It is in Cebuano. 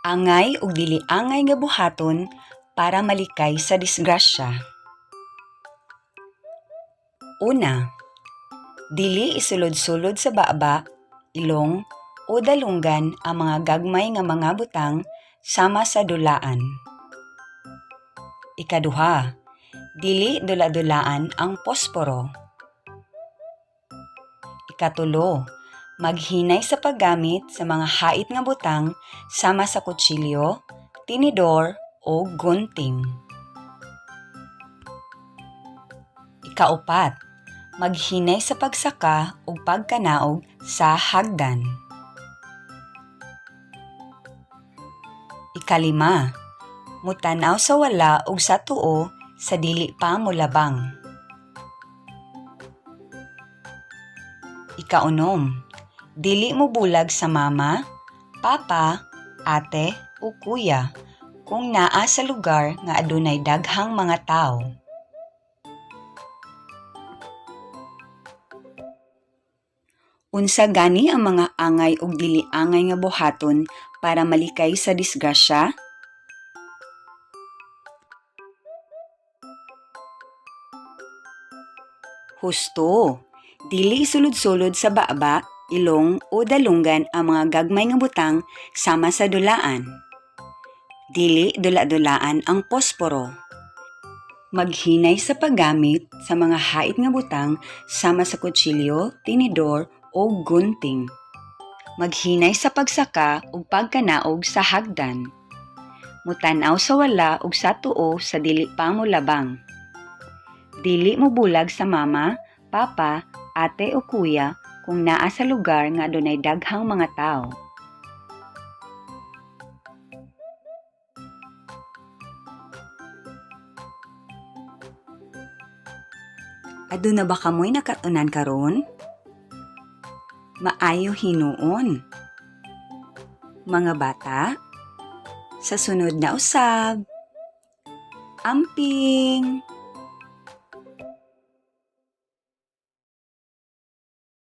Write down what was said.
Angay ug dili angay nga buhaton para malikay sa disgrasya. Una, dili isulod-sulod sa baba, ilong o dalunggan ang mga gagmay nga mga butang sama sa dulaan. Ikaduha, dili dula-dulaan ang posporo. Ikatulo, maghinay sa paggamit sa mga hait nga butang sama sa kutsilyo, tinidor o gunting. Ikaupat, maghinay sa pagsaka ug pagkanaog sa hagdan. Ikalima, mutan-aw sa wala ug sa tuo sa dili pa molabang. Ikaunom, dili mobulag sa mama, papa, ate o kuya kung naa sa lugar nga adunay daghang mga tawo. Unsa gani ang mga angay ug dili angay nga buhaton para malikay sa disgrasya? Husto, dili sulod-sulod sa baba, ilong o dalunggan ang mga gagmay nga butang sama sa dulaan. Dili dula-dulaan ang posporo. Maghinay sa paggamit sa mga hait nga butang sama sa kutsilyo, tinidor o gunting. Maghinay sa pagsaka ug pagkanaog sa hagdan. Mutan-aw sa wala ug sa tuo sa dili pa molabang. Dili mobulag sa mama, papa, ate o kuya kung naa sa lugar nga adunay daghang mga tawo. Aduna ba kamoy nakat-unan karon? Maayo hinuon. Mga bata, sa sunod na usab. Amping!